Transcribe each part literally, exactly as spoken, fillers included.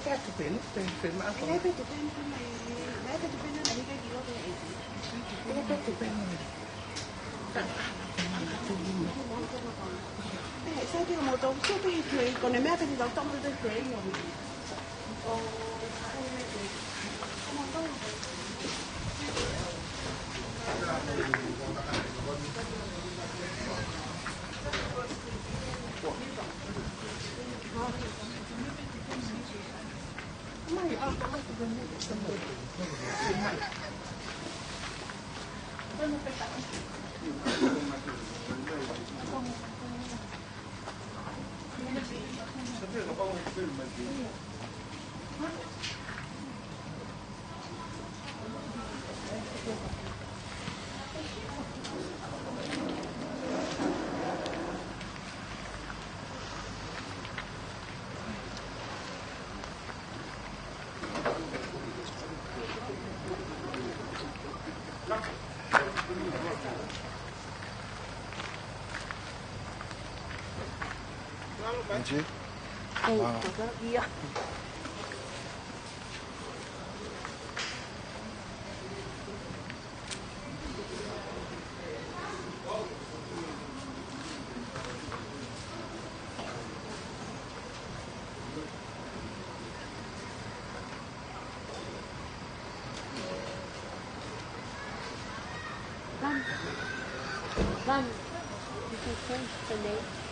Pea tuʻu pē, pē, pē, maʻa ko. Pea tuʻu pē, pē, pē, pea tuʻu pē, pē. Ē, sai pē mo tau, sai pē, pē, ko e meʻa pē te tau tau mo te pē, mo. Angie? Wow. Mom, Mom, you can change the name.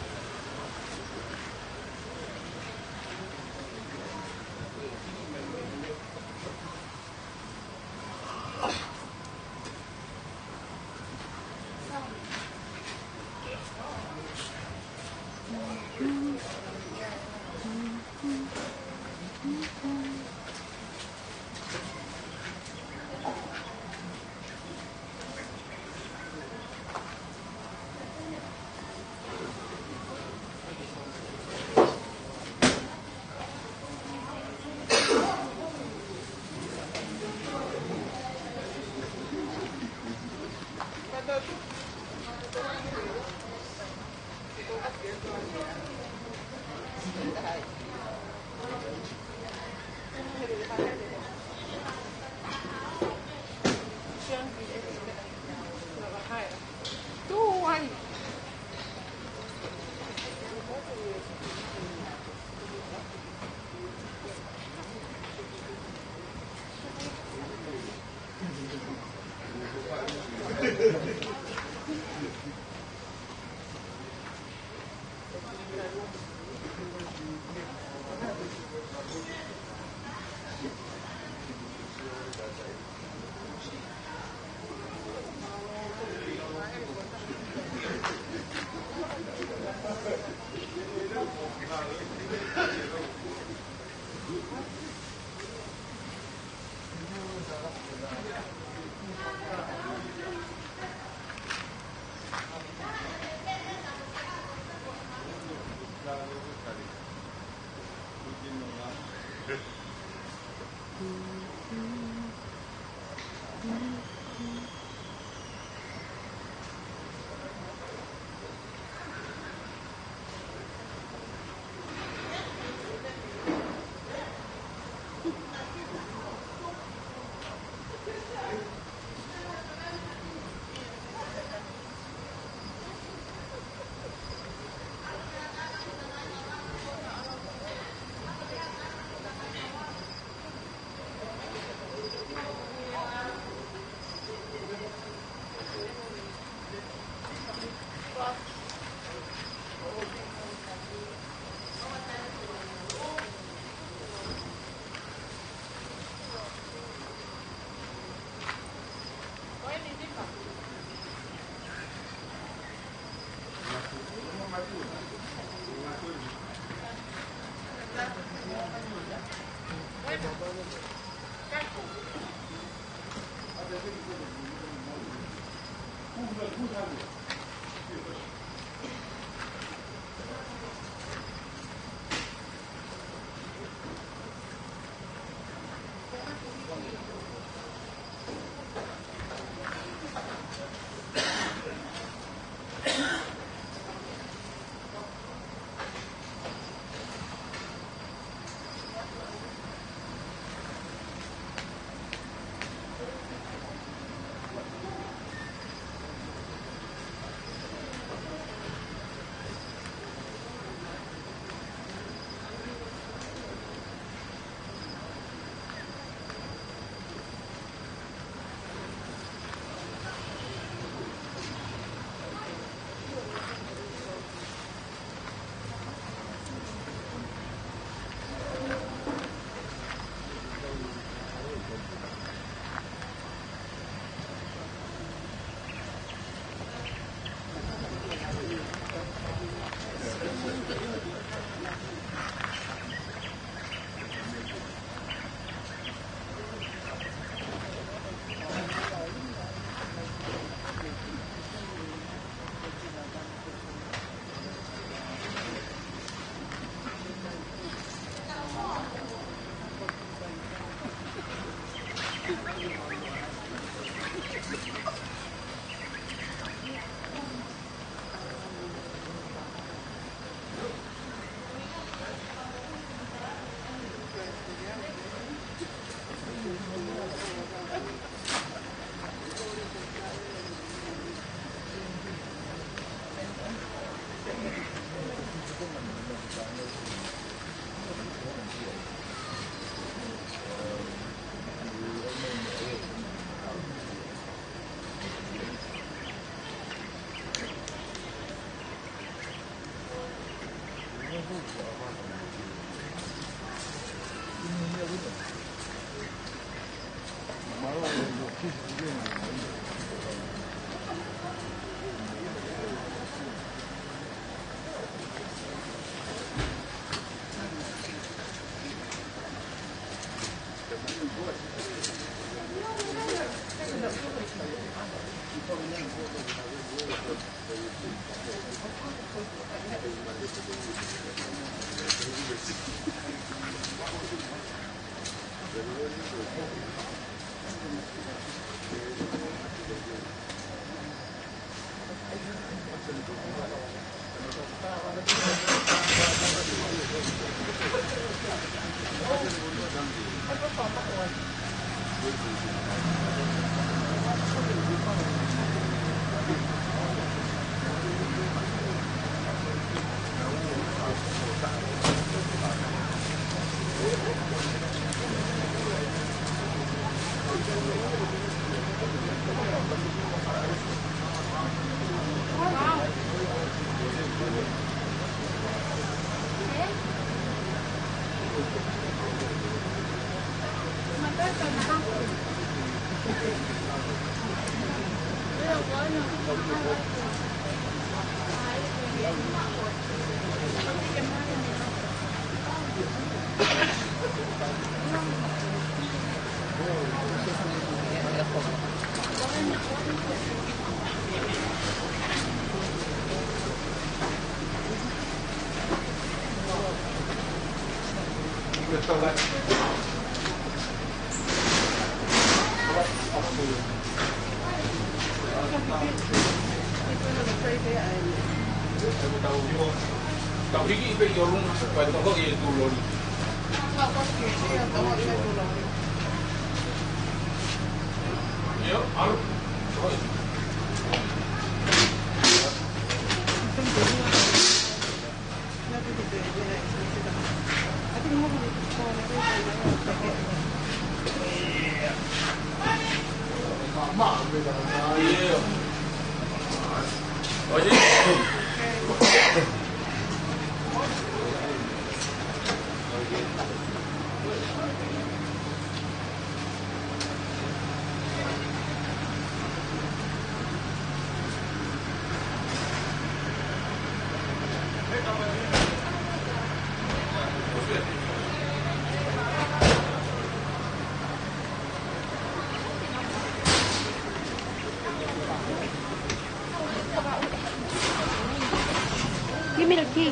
Give me the key.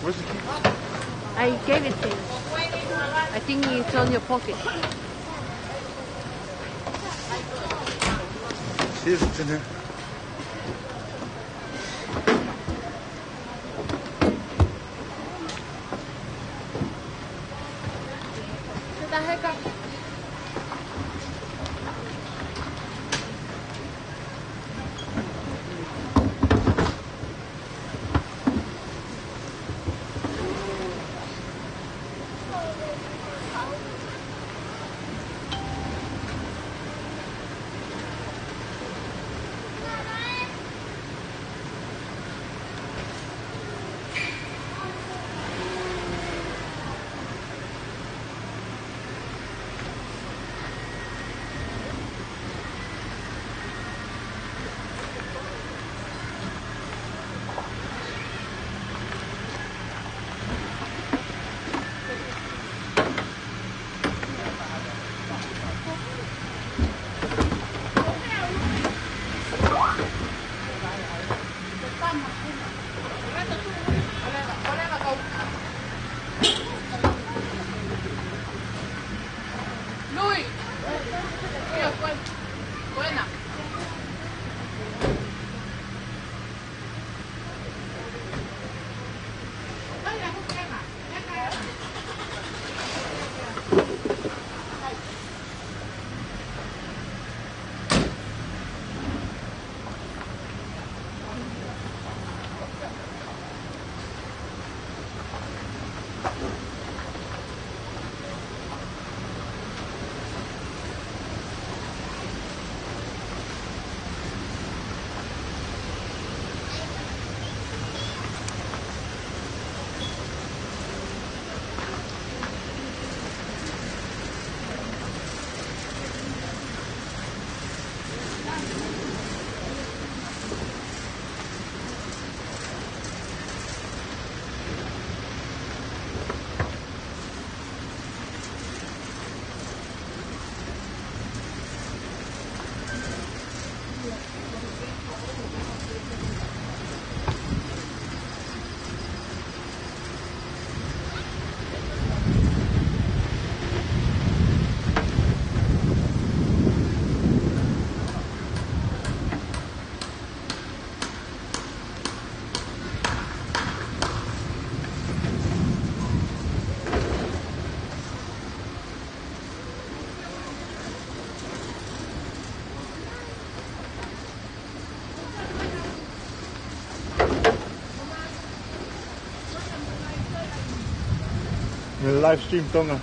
Where's the key? I gave it to you. I think it's on your pocket. See if it's in here. Live stream Tonga.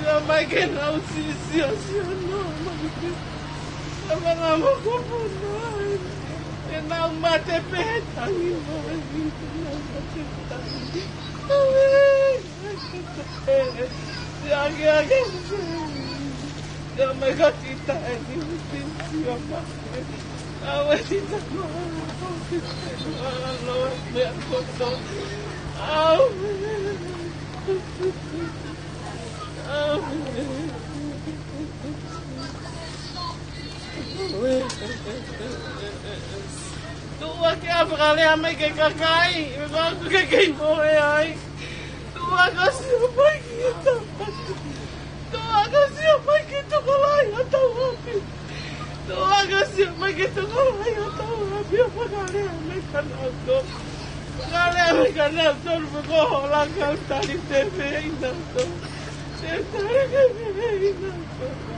Ia mai ke nau sisio sio no mai ke. Ia mai ngā moko puna. Ke nau mate pē tangi mai. Ke nau mate pē tangi. Ia ke ake. Ia mai ka tita e ni. Ia mai. Awe tita no. Alo, me ako to. Awe. Tuʻu hake ʻo fakalea mai ki he kakai, ʻe maku ke kei mohe ai. Tuʻu hake ʻo sio mai ki he tapa. Tuʻu hake ʻo sio mai ki he tokolahi ʻo hotau ʻapi. Tuʻu hake ʻo sio mai ki he tokolahi ʻo hotau ʻapi ʻo fakalea mai kia nautolu. Fakalea mai kia nautolu pe ko e hā hoʻo lakau tali te pehē ʻia nautolu. Te tali te pehē ʻia nautolu.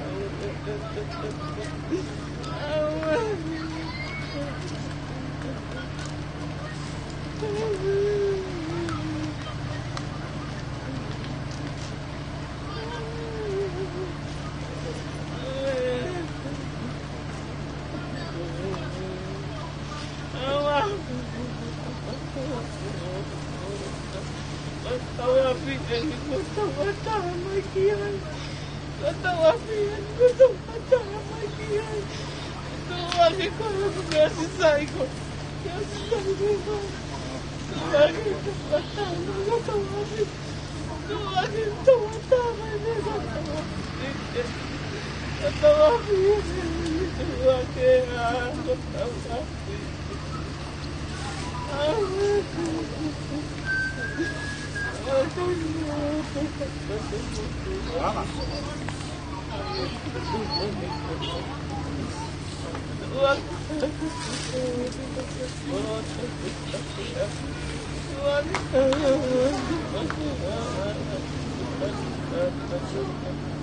Ko hotau ʻapi eni, ko hotau ʻatā mai ki ai. Ko hotau ʻapi eni, ko hotau ʻatā mai ki ai. Tuʻu hake koe mo ke ʻosi sai koe. Ke ʻosi sai koe. Tuʻu hake, tuʻu hake, tuʻu hake. Tuʻu hake, tuʻu hake, tuʻu hake. Tuʻu hake, tuʻu hake.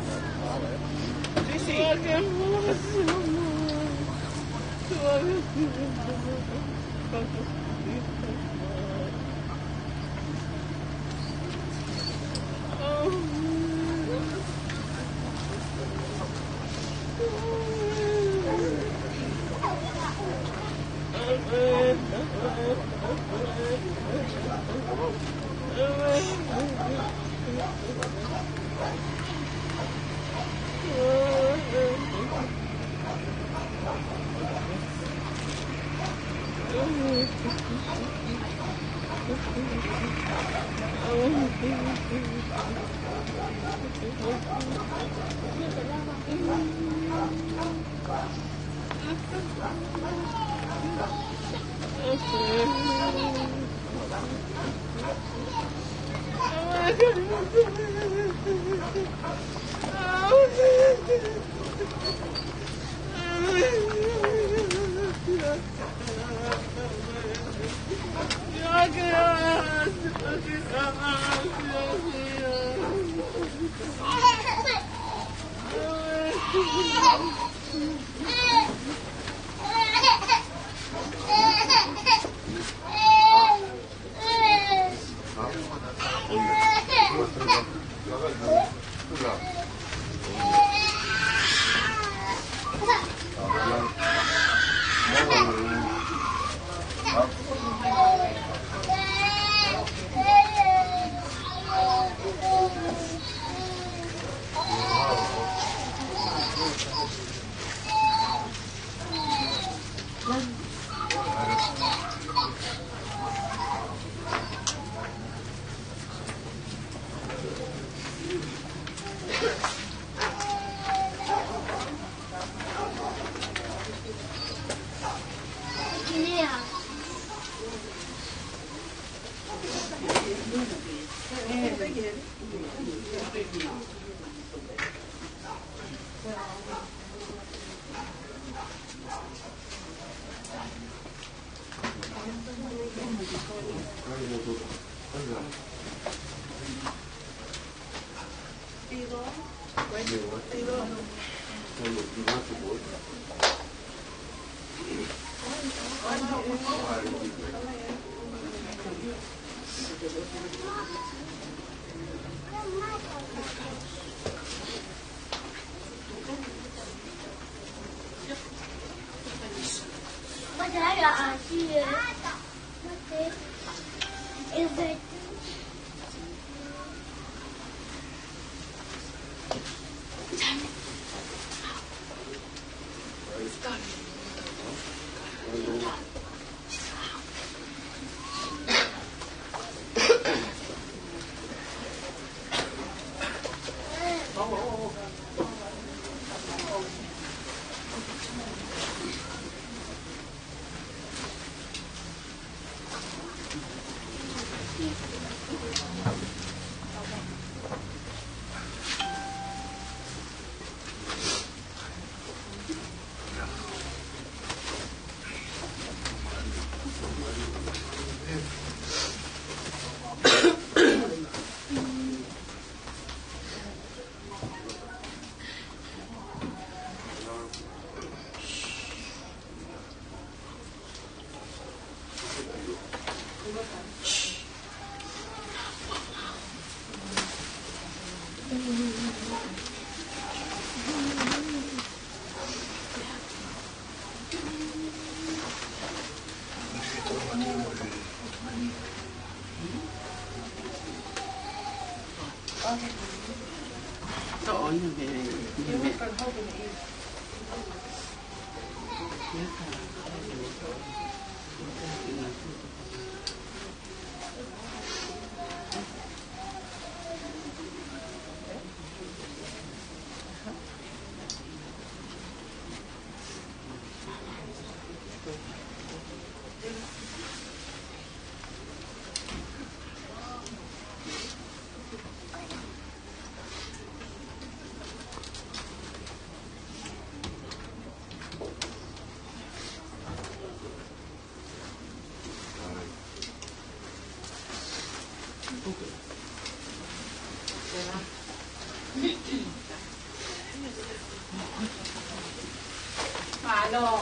No.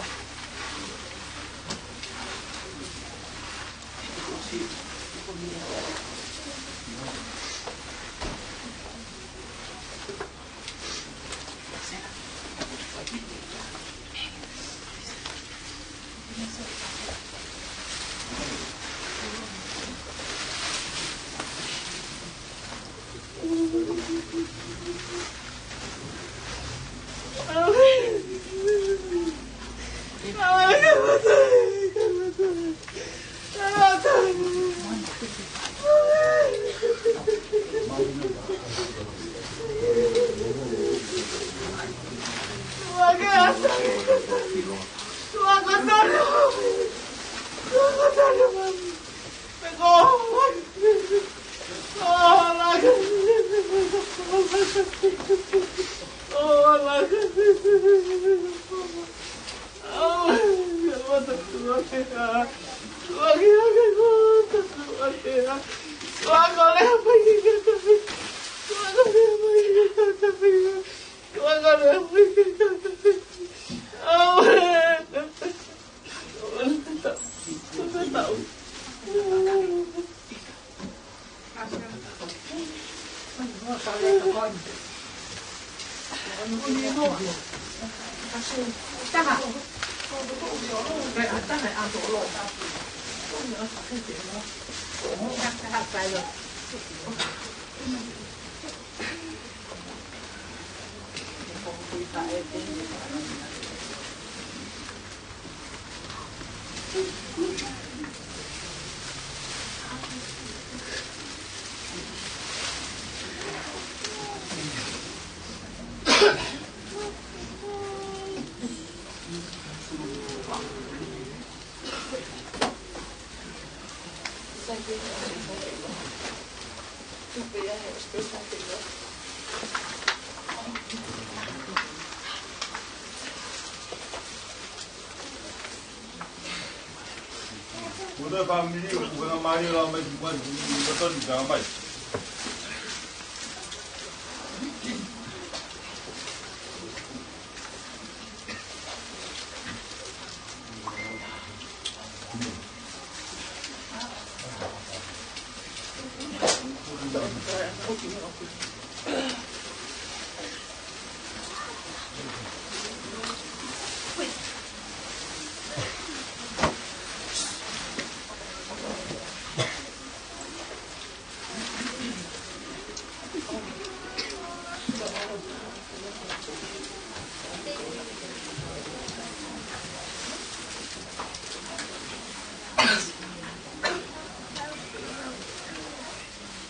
Kuo toe fāmili, ʻoku ʻikai ke mālie lau mai ki muʻa, ʻoku totonu ke ʻomai.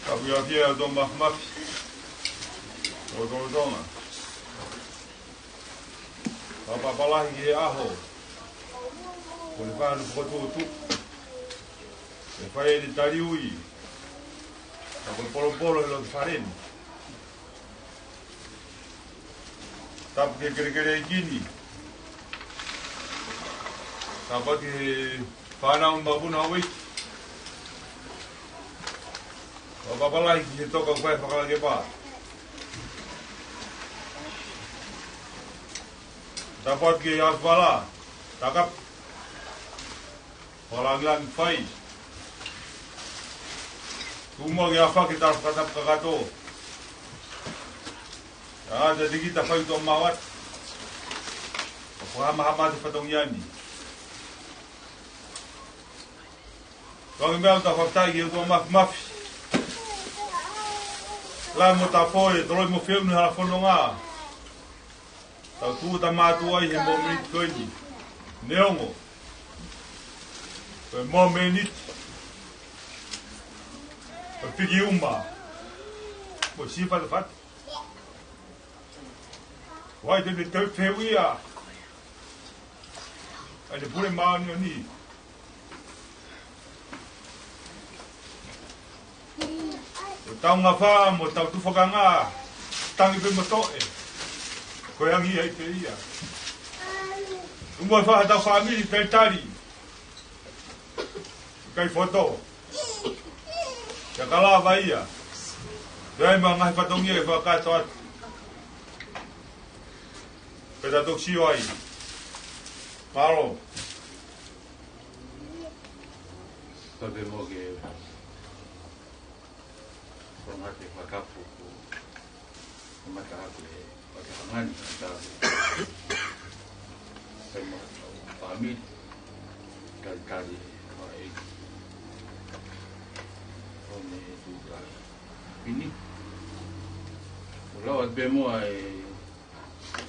Ka ʻoku ʻi ai ʻa e ʻOtua Māfimafi ʻo Tonga. Fakapapālangi ki he ʻaho kuo ne fai hono fokotuʻutuʻu, ʻe fai ʻene tali ui, ka ko e polopolo he loto fale ni. Tapu ki he kelekele ʻeiki ni. Tapu ki he fānau mapuna Hauiti. Fakapapālangi ki he toka ʻoku fai fakalakepa. Tapu ki he ʻalu vala, takapu, fakalangilangi fai. Tuku muʻa ke ʻafaki e tala fakatapu kakato. ʻA e tiki ta fai to mawat. Fakahamahama atu e fatongia ni. Ko e meʻa ʻoku tau fakafetaʻi ki he ʻOtua Māfimafi. Lahi mo tapu ʻe toloi mo feuni hala fononga. Tau tuʻu ta mātuʻa ʻi he momeniti ko eni. Neongo ko e momeniti ko e piki uma mo siʻi fatafata. ʻOku ʻi ai te ne tau feuia ʻa e Pule Māʻoniʻoni. ʻO tau ngafa mo tau tufakanga, tangi pē mo toʻe. Ko e angi ai pē ia. ʻOku ʻi ai fā ha tau fāmili talitali. ʻIkai foto. Ia ka lava ia. Pea ʻi ai mo e ngaahi fatongia ʻe fakakakato atu. Pea ta toki sio ai. Mālō. Tapu mo ke. Ko ngā te fakapuku. Ko mata aku e, ko te hangani, ko te hangani. Sai mo, fāmili. Talitali, ʻa e. ʻO ne tu kai. Pini. Ko lau atu pē muʻa e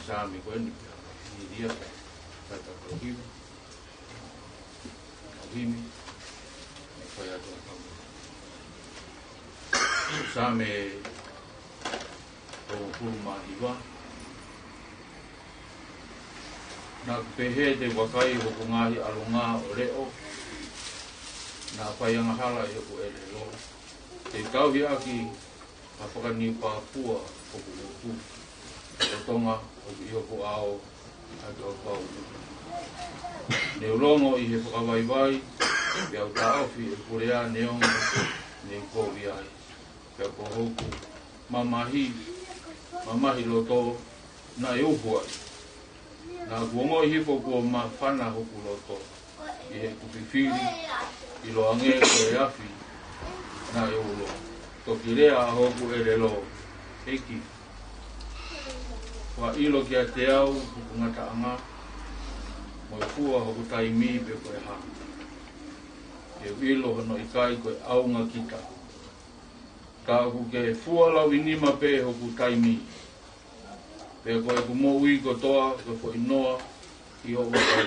Saame ko eni. Ni dia. Tata ko hiva. Himi, ne fai atu ʻa Pāmu. Saame tolungofulu mā hiva. Naʻa ku pehē te u vakai hoku ngaahi ʻalunga ʻo leʻo, naʻa fai angahala ʻe hoku ʻelelo. Te u tauhi ʻaki ʻa e fakaniu pāpua hoku ngutu, lolotonga ʻoku ʻi hoku ʻao ʻa e kau pau. Ne u longo ʻi he fakavaivai, pea u taʻofi ʻeku lea neongo ne u kovi ai. Pea ko hoku mamahi, mamahi loto naʻe uhu ai. Naʻa ku ongoʻi hifo kuo māfana hoku loto ʻi heʻeku fifili, ʻiloange ko e afi naʻe ulo. Toki lea ʻa hoku ʻelelo, ʻEiki, ʻoua ʻilo kiate au hoku ngataʻanga, mo e fua hoku taimi pe ko e hā. Ke u ʻilo hono ʻikai ko e ʻaonga kita. Ka ʻoku ke fua lauʻi nima pē hoku taimi. Pea ko ʻeku moʻui kotoa ko e foʻi noa ʻi hoʻo ʻao.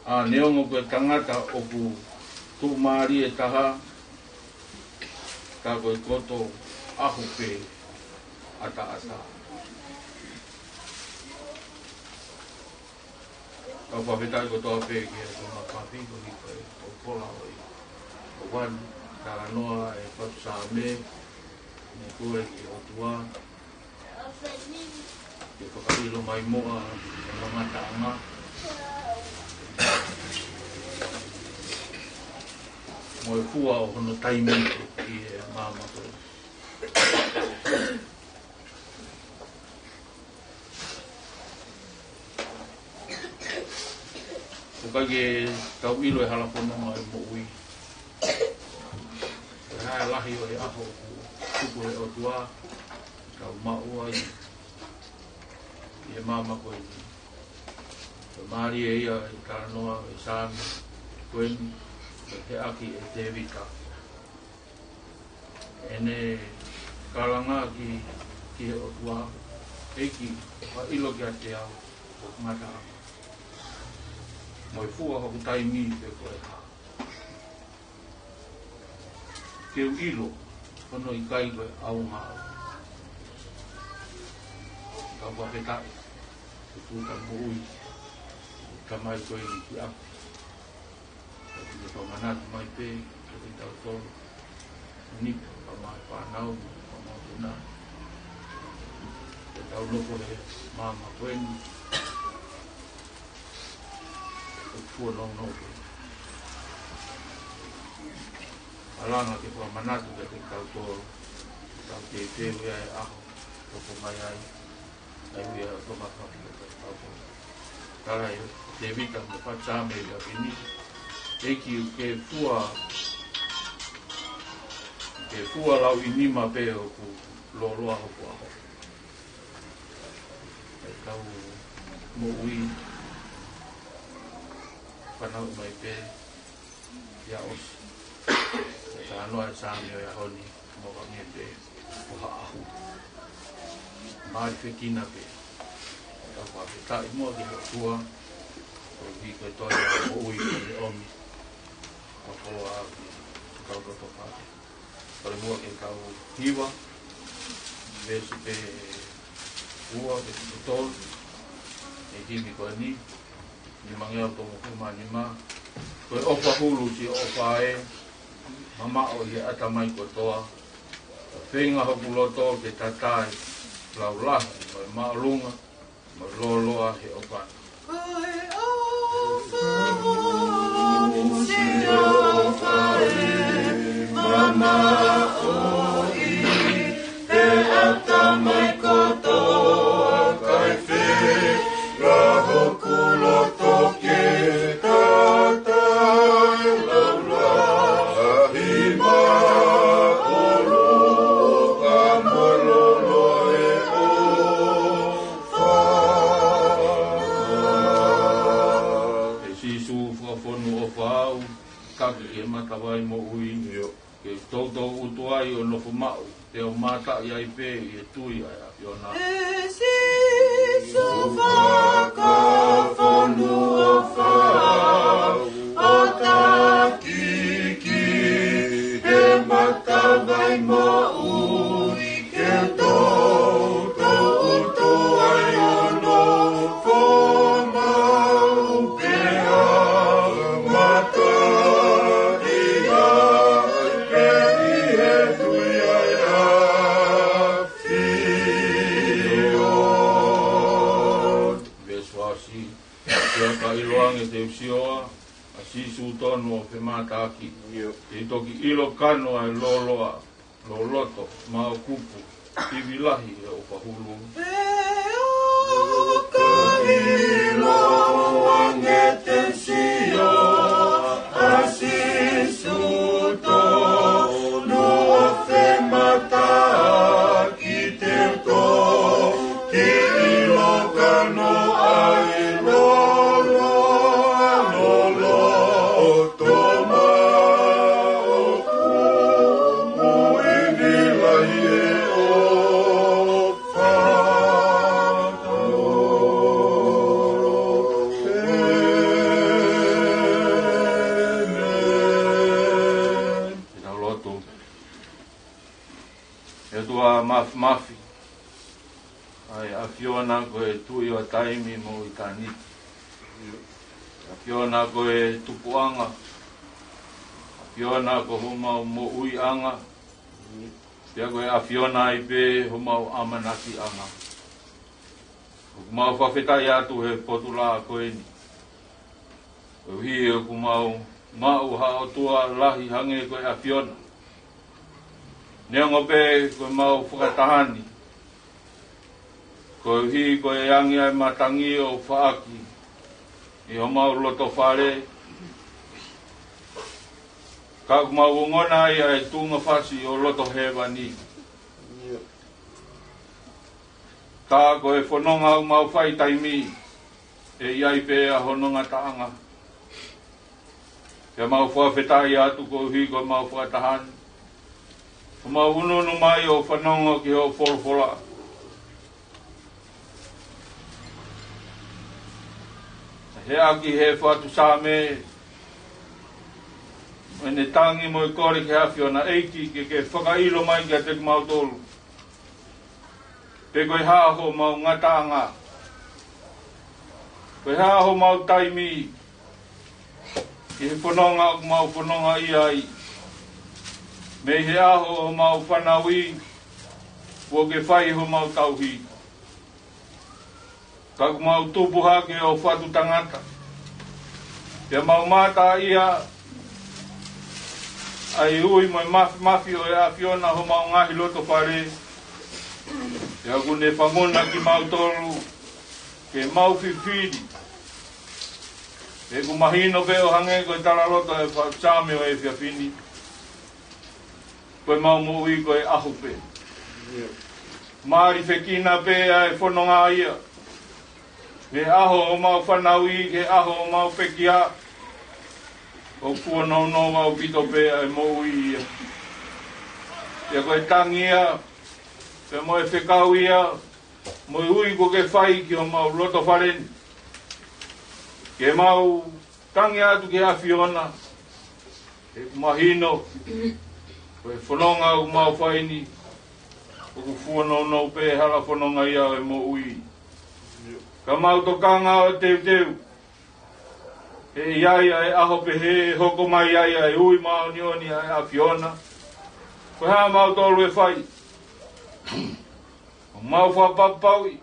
ʻA, neongo ko e tangata ʻoku tuʻumālie taha, ka ko e koto ʻaho pē ʻataʻatā. Kau fakafetaʻi kotoa pē ki he ʻOtua Mafimafi koeʻuhi ko e ʻofoʻola ʻo e ʻOtua, talanoa e fatu Saame, ne kole ki he ʻOtua ke fakaʻilo mai muʻa ʻa e ngataʻanga mo e fua ʻo hono taimi ki he maama ko ē. ʻOku ʻikai ke tau ʻilo e hala fononga e moʻui. Ko e hā e lahi ʻo e ʻaho ʻoku tuku ʻe he ʻOtua ke tau maʻu ai ʻi he maama ko eni. Ko e mālie ia e talanoa e Saame ko eni, ko e feʻaki ʻe Tēvita ʻene kalanga ki, ki he ʻOtua, ʻEiki, ʻoua ʻilo kiate au hoku ngataʻanga, mo e fua hoku taimi pe ko e hā. Ke u ʻilo hono ʻikai ko e ʻaonga au. Kau fakafetaʻi, ko e tuʻuta moʻui, tamai ko eni ki ʻapi. Ka ke fakamanatu mai pē kiate kitautolu, nipo, kae ʻumaʻā e fānau, kae ʻumaʻā e tuna, ke tau nofo he maama ko eni, ʻoku fua nounou pē. Alanga ke fakamanatu kiate kitautolu, tau teuteu ia e ʻaho, toko mai ai, ʻa ia ʻoku tau mafafi ka tau tau. Tala ʻe Tēvita mo e fatu Saame ia ki ni. ʻEiki, ʻoku ke fua, ke fua lauʻi nima pē hoku lōloa hoku ʻaho. ʻE tau moʻui, fanauʻi mai pē, ia ʻosi. ʻE talanoa e Saame ʻo e ʻaho ni, mo ka mie pē, ʻo ha ʻahu. Mālifekina pē. Tau fakafetaʻi muʻa ki he ʻOtua, koeʻuhi ko e toenga moʻui ko eni ʻomi. Ka ko a ki kau toto pake. Kole muʻa ke kau hiva, veesi pē ua, veesi pē tolu, e himi ko eni, nimangeau tolungofulu mā nima. Ko e ʻofa hulu siʻo ʻofa ē, mamaʻo ʻi he ʻatamai kotoa. Feinga hoku loto ke tatae, laulahi mo e māʻolunga, mo e lōloa he ʻofa. Ko e ʻofa hulu siʻo ʻofa ē, mamaʻo ʻi he ʻatamai kotoa, kae feinga hoku loto ke tuai ʻo nofo maʻu, te u mātaʻi ai pē ʻi he tui ʻa e ʻAfiona. ʻE Sīsū fakafonua fau ʻo taki ki he matavai moʻui ke toutou ʻutu ai ʻo nofo maʻu pea mātaʻi ai pē ʻi he tui ʻa e ʻAfiona. Veesi ua ʻosi, pea ka ʻiloange te u sio ʻa Sīsū tonu ʻo femātaaki. Te u toki ʻilo kano ʻa e lōloa loloto, māʻokupu, ivi lahi ʻe ʻofa hulu. Pea ka ʻiloange te u sio ʻa Sīsū tonu ʻo femātaaki, te u toki ʻilo kano ʻa e lōloa loloto, māʻokupu, ivi lahi ʻe ʻofa hulu. ʻĒmeni. Ke tau lotu. ʻE ʻOtua Māfimafi, ʻa e ʻAfiona ko e Tuʻi ʻo taimi mo ʻitāniti. ʻAfiona ko e tupuʻanga. ʻAfiona ko homau moʻuiʻanga. Pea ko e ʻAfiona ai pē homau ʻamanakiʻanga. ʻOku mau fakafetaʻi atu he potu laʻā ko eni, koeʻuhi ʻoku mau maʻu ha ʻOtua lahi hangē ko e ʻAfiona. Neongo pē ko ʻemau fakataha ni, koeʻuhi ko e angi ʻa e matangi ʻo faʻaki ʻi homau loto fale, ka ʻoku mau ongona ai ʻa e tuʻunga fasi ʻo loto hēvani. Ka ko e fononga ʻoku mau fai taimi, ʻe ʻi ai pē ʻa hono ngataʻanga. Pea mau fakafetaʻi atu koeʻuhi ko ʻemau fakataha ni, ʻoku mau ʻunuʻunu mai ʻo fanongo ki hoʻo folofola. He ʻaki he fatu Saame, ʻene tangi mo e kole ki he ʻAfiona, ʻEiki, ke ke fakaʻilo mai kiate kimautolu pe ko e hā homau ngataʻanga, ko e hā homau taimi ʻi he fononga ʻoku mau fononga ai, mei he ʻaho ʻo homau fanauʻi, kuo ke fai homau tauhi. Ka ʻoku mau tupu hake ʻo fatu tangata, pea mau mātā ia ʻa e ui mo e māfimafi ʻo e ʻAfiona homau ngaahi loto fale, pea ʻoku ne fanguna kimautolu ke mau fifili. ʻOku mahino pē ʻo hangē ko e talaloto ʻa e fatu Saame ʻo e efiafi ni, ko ʻemau moʻui ko e ʻaho pē. Mālifekina pē ʻa e fononga ia, mei he ʻaho ʻo homau fanauʻi ki he ʻaho ʻo homau pekia. ʻOku fuonounou ʻaupito pē ʻa e moʻui ia. Pea ko e tangi ia, pea mo e fekau ia, mo e ui kuo ke fai ki homau loto fale ni, ke mau tangi atu ki he ʻAfiona, he ʻoku mahino ko e fononga ʻoku mau fai ni, ʻoku fuonounou pē hala fononga ia ʻo e moʻui. Ka mau tokanga ʻo teuteu, ʻe ʻi ai ʻa e ʻaho pehē ʻe hoko mai ai ʻa e ui māʻoniʻoni ʻa e ʻAfiona. Ko e hā mautolu ʻe fai? ʻOku mau fakapapauʻi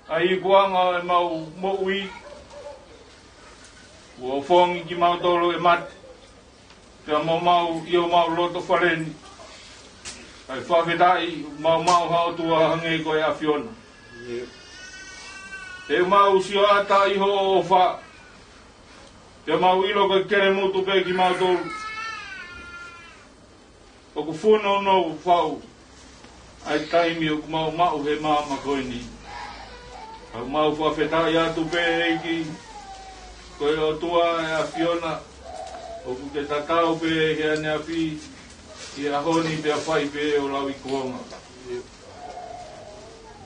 ʻa e ikuʻanga ʻo ʻemau moʻui, kuo ʻofongi kimautolu ʻe mate, pea mo mau ʻi homau loto fale ni. Kae fakafetaʻi, mau maʻu ha ʻOtua hangē ko e ʻAfiona. He ʻoku mau sio ʻataʻatā ʻi hoʻo ʻofa, pea mau ʻilo ko e kelemutu pē kimautolu. ʻOku fuonounou fau ʻa e taimi ʻoku mau maʻu he maama ko eni. Ka ʻoku mau fakafetaʻi atu pē, ʻEiki, ko e ʻOtua ʻa e ʻAfiona, ʻoku ke tatau pē he ʻaneafi, ʻi he ʻaho ni pea fai pē ʻo lauikuonga.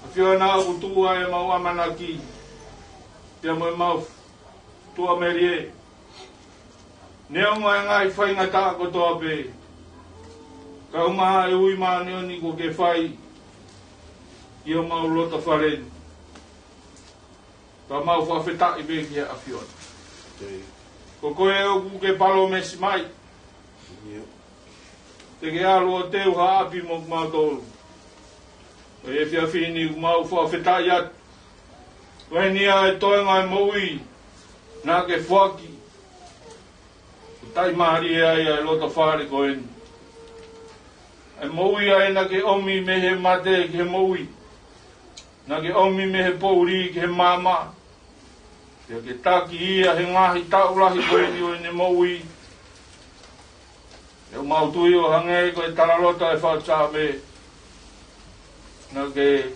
ʻAfiona, ʻoku tuʻu ai ʻemau ʻamanaki, pea mo ʻemau tuʻamelie. Neongo e ngaahi faingataʻa kotoa pē, kae ʻumaʻā e ui māʻoniʻoni kuo ke fai ʻi homau loto fale ni. Ka mau fakafetaʻi pē ki he ʻAfiona. Ko koe ʻoku ke palōmesi mai. Te ke ʻalu ʻo teu ha ʻapi mo kimautolu. ʻI he efiafi ni ʻoku mau fakafetaʻi atu. Ko eni ʻa e toenga e moʻui naʻa ke foaki. ʻOku taʻimālie ai ʻa e loto fale ko eni. ʻA e moʻui ʻa ē naʻa ke ʻomi mei he mate ki he moʻui. Naʻa ke ʻomi mei he poʻuli ki he maama. Pea ke taki ia he ngaahi taʻu lahi ko eni ʻo ʻene moʻui. ʻOku mau tui ʻo hangē ko e talaloto ʻa e fatu Saame, naʻa ke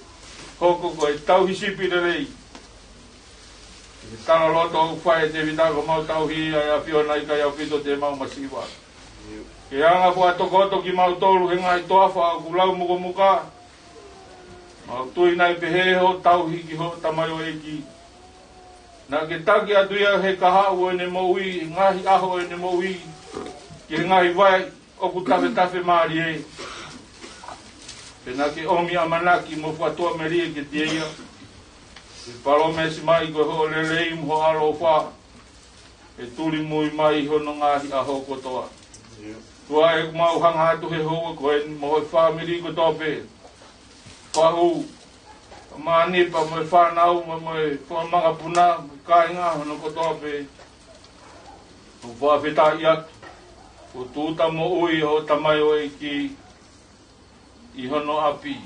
hoko ko e tauhi sipi lelei. Ko e talaloto ʻoku fai ʻe Tēvita, ko ʻemau tauhi ʻa e ʻAfiona, ʻikai ʻaupito te mau masiva. Ke anga fakatokoto kimautolu he ngaahi toafa ʻoku lau mukomuka. Mau tui naʻe pehē hoʻo tauhi ki hoʻo tamaioʻeiki. Naʻa ke taki atu ia he kahaʻu ʻo ʻene moʻui, ngaahi ʻaho ʻo ʻene moʻui, ki he ngaahi vai ʻoku tafetafe mālie. Pea naʻa ke ʻomi ʻamanaki mo fakatuʻamelie kiate ia. Ke palōmesi mai ko hoʻo lelei mo hoʻo ʻaloʻofa ʻe tulimui mai ʻi hono ngaahi ʻaho kotoa. ʻOtua, ʻoku mau hanga atu he houa ko eni mo e fāmili kotoa pē. Fahu, Mānipa mo e fānau, mo, mo e fanga makapuna, mo e kāinga hono kotoa pē. ʻOku fakafetaʻi atu, ʻoku tūʻuta moʻui hoʻo tamaioʻeiki ʻi hono ʻapi.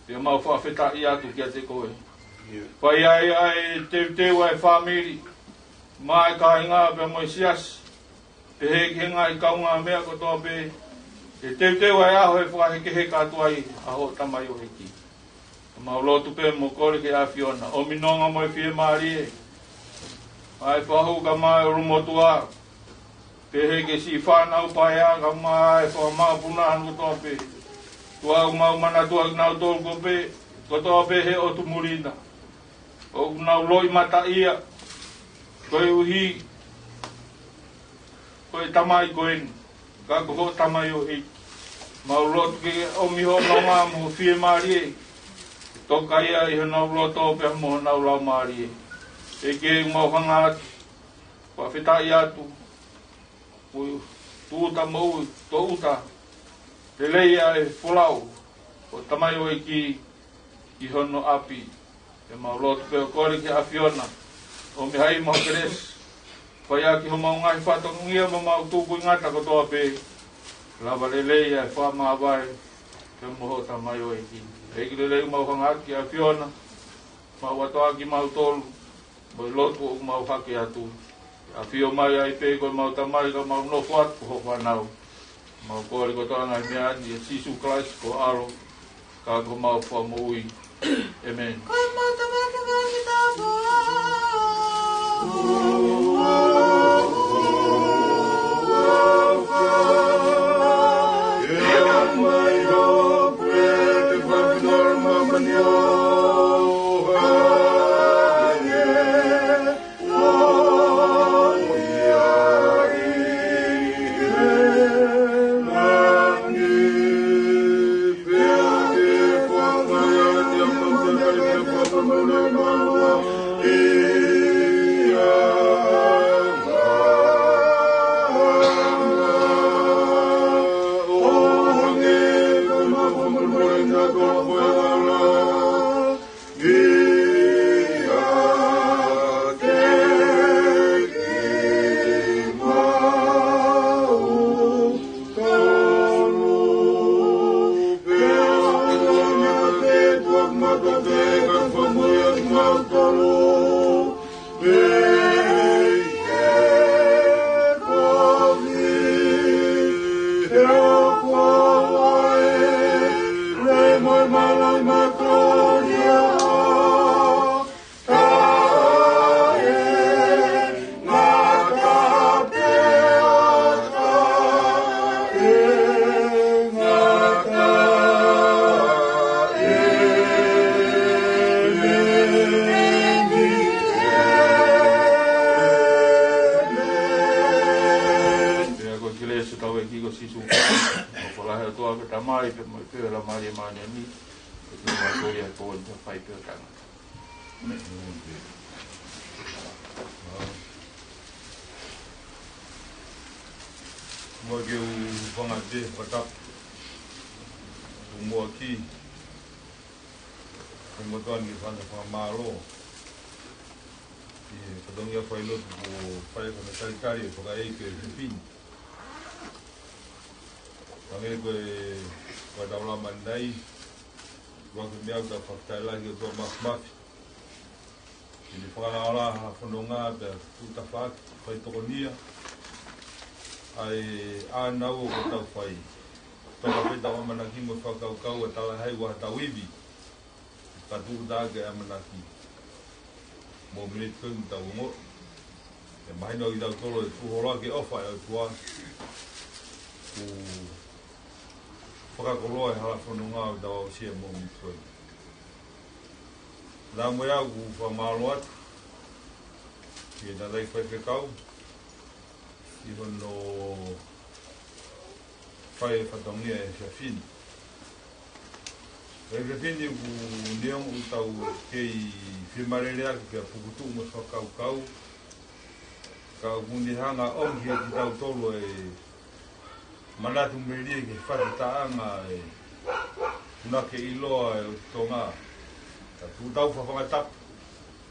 Pea mau fakafetaʻi atu kiate koe. Fai ai ʻa e teuteu ʻa e fāmili, mo e kāinga pea mo e siasi. Pehē ki he ngaahi kaungāmeʻa kotoa pē, ke teuteu ʻa e ʻaho ʻe fakahekeheka atu ai ʻa hoʻo tamaioʻeiki. Mau lotu pē mo kole ki he ʻAfiona, ʻomi nonga mo e fiemālie. ʻA e fahu kae ʻumaʻā e ʻulumotuʻa, pehē ki he siʻi fānau paea kae ʻumaʻā e fanga makapuna hono kotoa pē. ʻOtua, ʻoku mau manatua kinautolu kotoa pē, kotoa pē he ʻotu muli na. ʻOku nau loʻimataʻia, koeʻuhi ko e tamai ko eni, ka ko hoʻo tamaioʻeiki. Mau lotu ke ʻomi hoʻo nonga mo e fiemālie, toka ia ʻi honau loto pea mo honau laumālie. ʻEiki, ʻoku mau hanga atu, fakafetaʻi atu, ʻoku tūʻuta moʻui, tūʻuta lelei ʻa e folau hoʻo tamaioʻeiki ʻi hono ʻapi. Pea mau lotu pē ʻo kole ki he ʻAfiona, ʻomi ha ʻi mo ha kelesi, fai ʻaki homau ngaahi fatongia mo ʻemau tupuʻi ngata kotoa pē, lava lelei ʻa e fakamāvae pea mo hoʻo tamaioʻeiki. ʻEiki lelei, ʻoku mau hanga atu ki he ʻAfiona, mau ʻoatu ʻa kimautolu, mo e lotu ʻoku mau hake atu. ʻAfio mai ai pē ko ʻemau Tamai ka mau nofo atu ko hoʻo fānau. Mau kole kotoa ngaahi meʻa ni ʻia Sīsū Kalaisi ko ho ʻAlo, ka ko homau Fakamoʻui. ʻĒmeni. Ko ʻemau Tamai Hēvani, Fai pē mo e pē la mali mane ni, e te ma tō ia tō ni fai pē tanga. Mo ke u fanga te fakatapu. Mo ki. Ko mo tō ni fanga fakamālō. Ki he fatongia fai lotu ko fai ko na talitali e fakaʻeiki e Fifini. Hangē ko e fakataulama nai, ua ke meʻa uta fakatailaki o tua mafimafi. Ki he fakalaola ha fononga pea tuʻu tafaʻaki, fai tokonia. ʻA e ʻānau ʻoku tau fai. Toka pē tau ʻamanaki mo fakakaukau ʻa tala hai ua tau ivi. Ka tuʻu tā ke ʻamanaki. Mo miniti ko eni tau ongo. ʻE mahino ʻi tautolu e tuʻu holo ke ʻofa e ʻOtua. Ku fakakoloa e hala fononga ʻo tau aʻusia mo miniti ko eni. Nā mo ia ʻoku fakamālō atu. Ki he tangataʻeiki faifekau. ʻI hono fai e fatongia e Fifini. E Fifini ʻoku neongo ʻoku tau kei fiemālele ake kia pukutuʻu mo fakakaukau. Ka ʻoku ne hanga ʻo ʻomi kia kitautolu e manatu melie ke fakataʻanga e una ke ʻiloa e ʻOtu Tonga. Ka tuʻu tau fafanga tapu.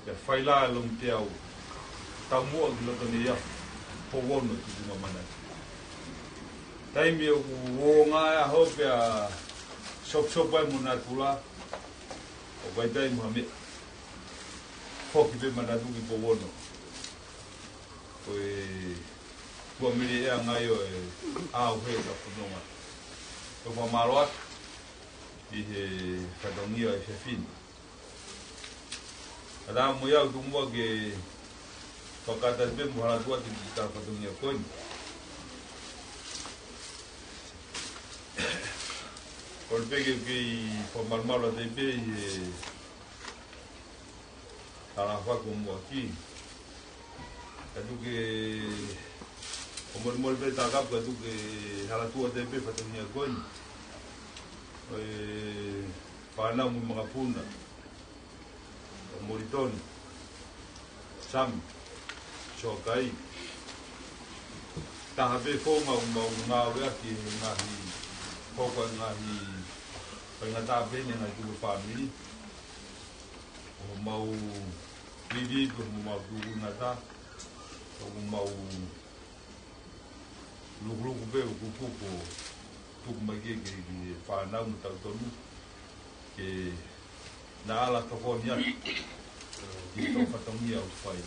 Ia fai la e lomitea ʻo tau muʻa ki loto nei afu, Pouono ki Tunga Manatu. Taimi ʻoku ō ngā e ʻaho pea sopusopu ai mo natula, ʻo kai taimi ha meʻa. Foki pē Manatu ki Pouono. Ko e tuʻa mele e anga ʻo e ʻauhē ka fononga. Ko fakamālō atu ʻi he fatongia e Fifini. Ka tā mo ia ʻoku tuʻu muʻa ke fakatasi pē mo hala tuʻa te ki tā fatongia ko eni. Ko le pē ke kei fakamalumalu atu pē ʻi he hala faka muʻaki. Ka tuku ke, ko molimoli pē tā kapu ka tuku ke hala tuʻa atu pē fatongia ko eni. ʻO e fānau mo makapuna. Molitoni, Sami, Sokai. Taha pē founga ʻoku mau ngāueʻaki he ngaahi hoko e ngaahi faingataʻa pehē ni ngaahi tuku fāmili. ʻOku mau vivi, ʻoku mau tuku ngata, ʻoku mau lukuluku pē ʻoku kuku tuku mai ke, ke, ke fānau mo tautonu ke na ala tokoni atu ki he tau fatongia ʻoku fai.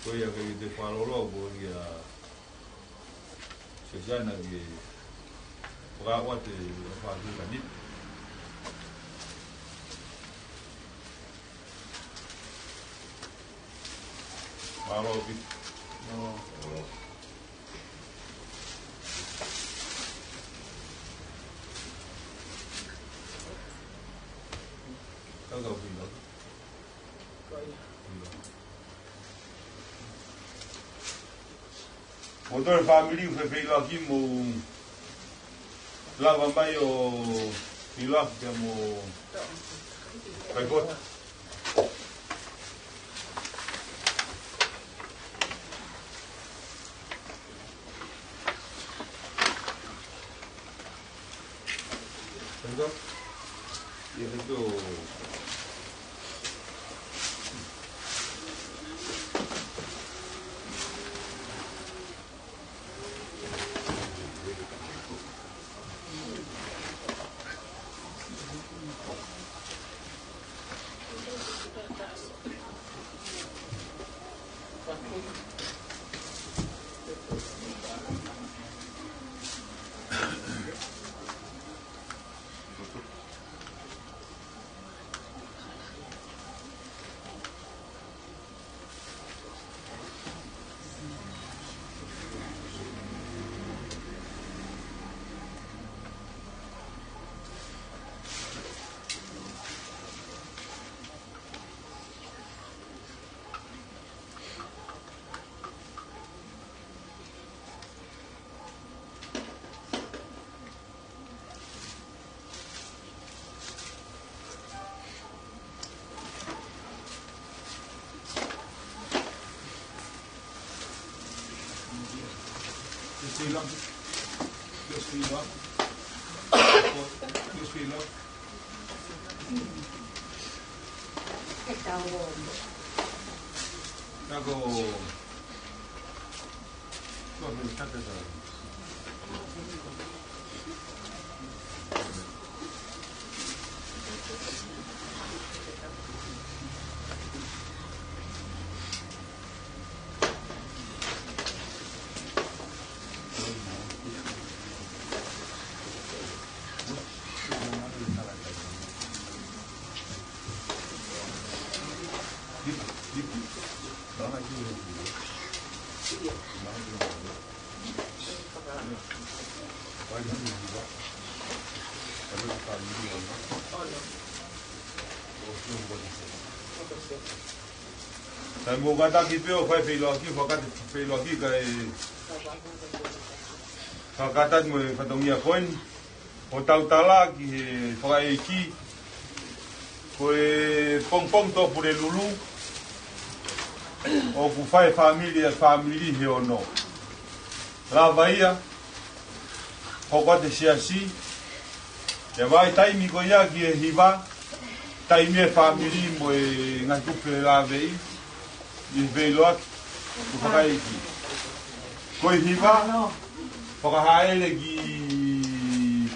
Ko ia ke te fakalolo ko ia Sesiana ke fakaaʻu atu e fāsika ni. Mālō ʻaupito. Ka kau pina. Mo toe fāmili ʻoku fefeilaki mo lava mai ʻo ʻiloa ke mo kai kota. Enggak? Ya, itu. Just fill up. Just fill up. Now go. Go ahead, cut it out. Sai mo kata ki peo fai feiloaki, fakate feiloaki kae fakata mo e fatongia ko eni. ʻO tautala ki he fakaʻeiki, ko e pongipongi Tuʻapulelulu, ʻoku fai fāmili ʻa fāmili he ono. Lava ia, hoko atu e siasi, ʻe vakai taimi ko ia ki he hiva, taimi e fāmili mo e ngaahi kupu feleveʻi, ʻi he feiloaki, ko e fakaʻeiki. Ko e hiva, fakahāʻele ki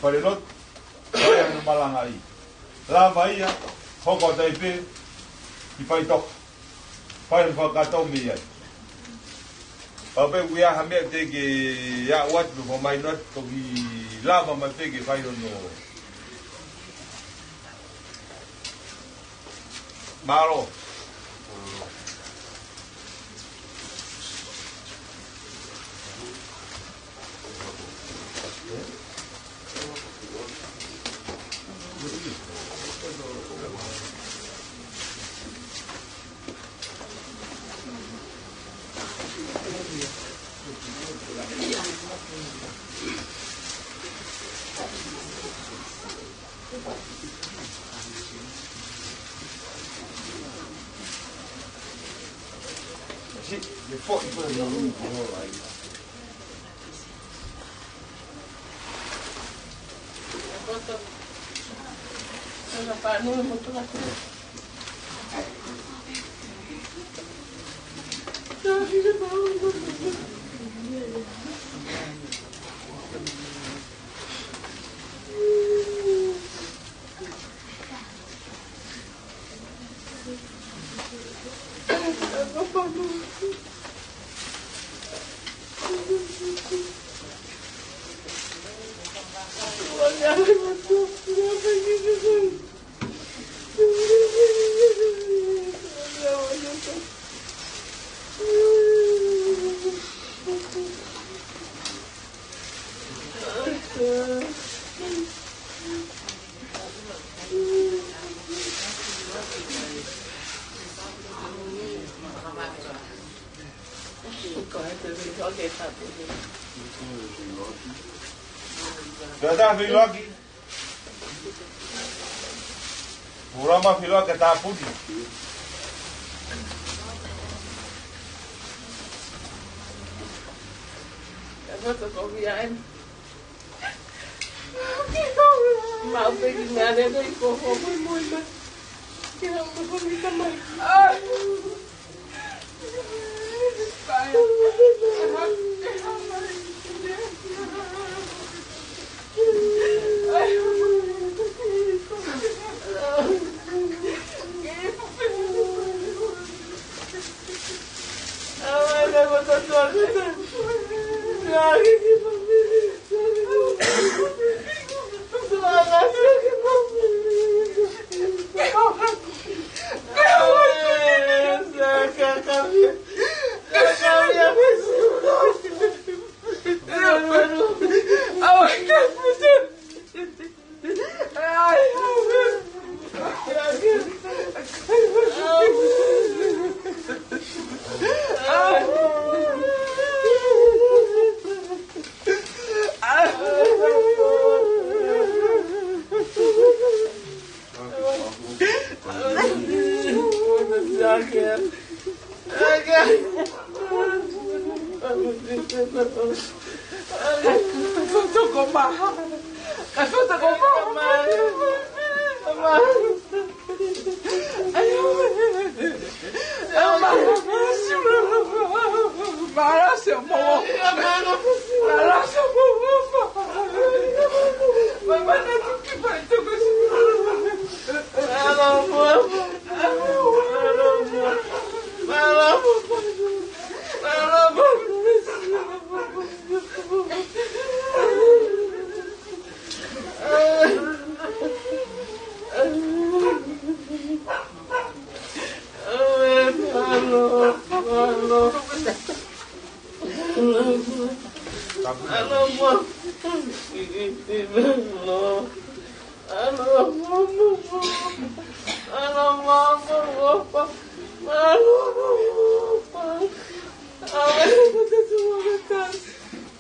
falelotu, fai hano malangaʻi. Lava ia, hoko atu ai pē, ki faitoka. Fai hano fakakātoa mei ai. Pau pē ʻoku ʻi ai ha meʻa te ke aʻu atu, mo mai noa atu, toki lava mai pē ke fai hono mālō. Pea tā feiloaki. Pulama feiloaki tāpuni. Mau peki mea lele i ko fo mui mui ma. Kina ko fo mi tamai. Maha. Ka fata ko maha. Maha. Ai, ʻio. Maha. Maha, se mo. Maha, se mo. Maha, na tuki pai toko. Maha, maha. Maha, maha.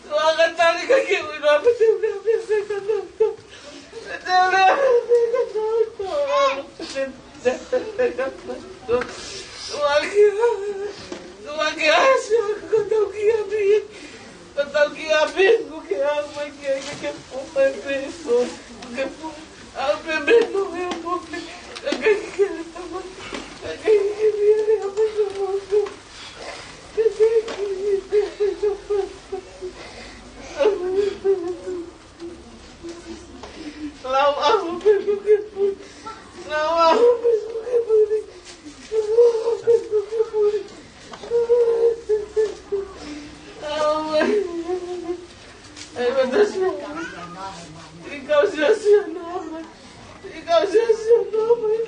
Tuʻa ka tali ka ke uino a pete ule a pese ka nō. Pete ule a pese ka nō. Tuʻa ke, tuʻa ke ʻasi ʻo ka tau ki ʻapi. Ka tau ki ʻapi, ko ke ʻalu mai ki ai, ka ke pō mai pē, ko ke pō. ʻAlu pē mei mo e pō pē. Ka ke ki ai tama. Ka ke ki ai tama. Ka ke ki ai tama. Lau ʻaho pē kuo ke puli. Lau ʻaho pē kuo ke puli. Lau ʻaho pē kuo ke puli. Ai, matasia. Ikau siasia nō mai. Ikau siasia nō mai.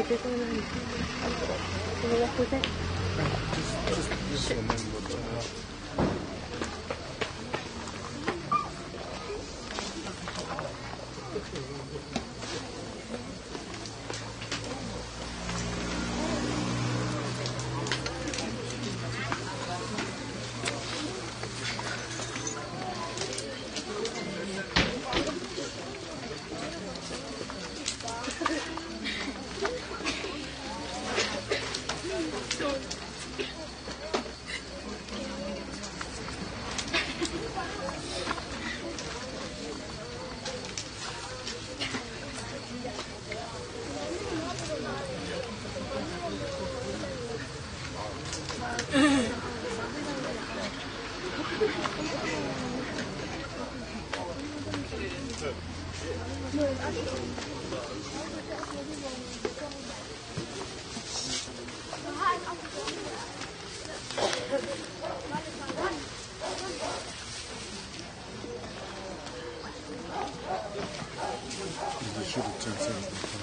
Just, just, just a moment, uh, They should have turned seventeen.